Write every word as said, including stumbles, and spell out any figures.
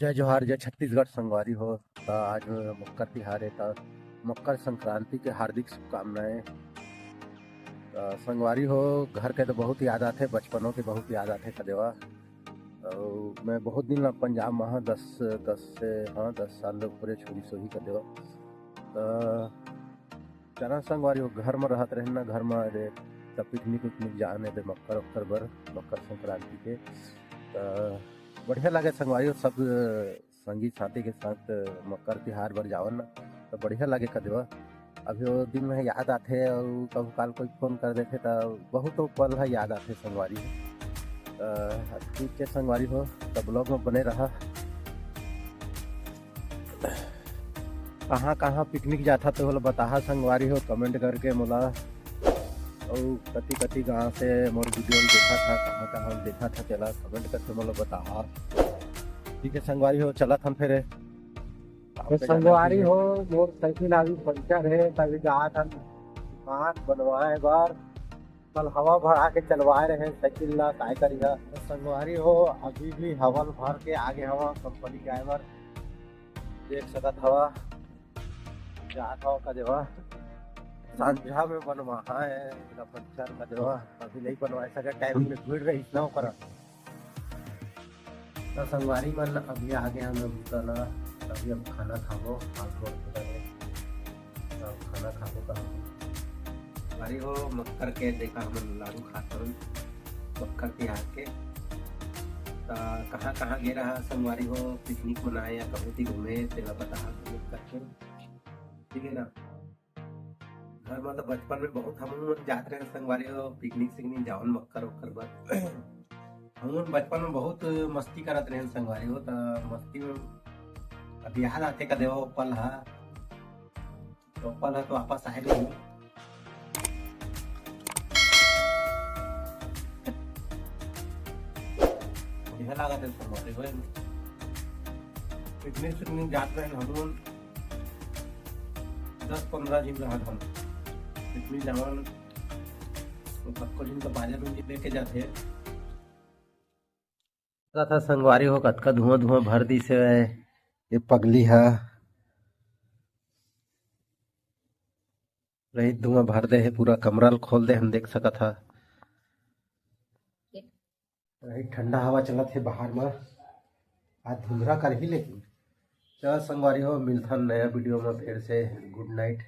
जय जोहार, जय छत्तीसगढ़ संगवारी हो। त आज मकर तिहार हे, त मकर संक्रांति के हार्दिक शुभकामनाएं। त संगवारी हो, घर के तो बहुत याद आथे, बचपनों के बहुत याद आथे कदेवा। अउ मैं बहुत दिन ला पंजाब में हाँ, दस, दस से, हाँ, दस साल ले ऊपरे छुरी सोही कदेवा। त चला संगवारी हो, घर में रहत रहेन ना, घर में रे, त पिकनिक उकनिक जान हे दे मकर उकर बर, मकर संक्रांति के। त बढ़िया लागे संगवारी हो, सब संगी साथी के साथ मकर तिहार बर जावन ना, त बढ़िया लागे कदेवा। अभी वो दिन में याद आथे, अउ कभू काल कोई फोन कर देथे, त बहुत वो पल ह याद आथे संगवारी हो। त ठीक हे संगवारी हो, त ब्लॉग में बने रहा। कहाँ कहाँ पिकनिक जाथा, तो होला बताहा संगवारी हो, कमेंट करके मोला। अउ कति कति गांव से मोर वीडियो ल देखा था, कहाँ कहाँ देखा था, चला कमेंट करके मोला बताहा। ठीक हे संगवारी हो, चला थन फिर। तो संगवारी हो, मोर साइकिल अभी पंचर हे, तभी जात हन दुकान बनवाए बर। कल हवा भरा के चलवाए रहे साइकिल ला, काय करिहा। तो संगवारी हो, अभी भी हवा ल भर के आगे हवा कंपनी जाए बर, देख सकत हवा, जात हवा कदेवा। संझा में बनवाहा हे, एला पंचर कदेवा, अभी नहीं बनवाए सके, टाइम में भीड़ रही ना ओकरा। त संगवारी मन, अभी आगे हम लोग का ना, अभी हम खाना खाबो, हाथ गोड़ धो रहे, अब खाना खाबो का। संगवारी हो, मकर के देखा हमन लाडू खात हन, मकर तिहार के। त कहाँ कहाँ गे रहा संगवारी हो, पिकनिक मनाए या कहूँ ती घूमे, तेला बताहा comment करके, ठीक हे ना। घर में तो बचपन में बहुत हम मन जात रहे संगवारी हो, पिकनिक सिकनिक जावन मकर ओकर बर। हम मन बचपन में बहुत मस्ती करत रहे संगवारी हो, त मस्ती में अब याद आथे कदेवा वो पल हा, तो पल हा तो वापस आए नहीं। बढ़िया लागत हे संगवारी हो। पिकनिक सिकनिक जात रहे हम मन, दस पंद्रह झिन रहत हन। पिकनिक जावन, तो कतको झिन तो बाजा भी लेके जाथे। कथा संगवारी हो, कतका धुआं धुआं भर दिस हे ये पगली हा। रही धुआं भर दे हे, पूरा कमरा ल खोल दे, हम देख सकत हा। रही ठंडा हवा चलत हे बाहर में, आज धुंधरा करही लेकिन। चला संगवारी हो, मिलथन नया वीडियो में फिर से। गुड नाइट,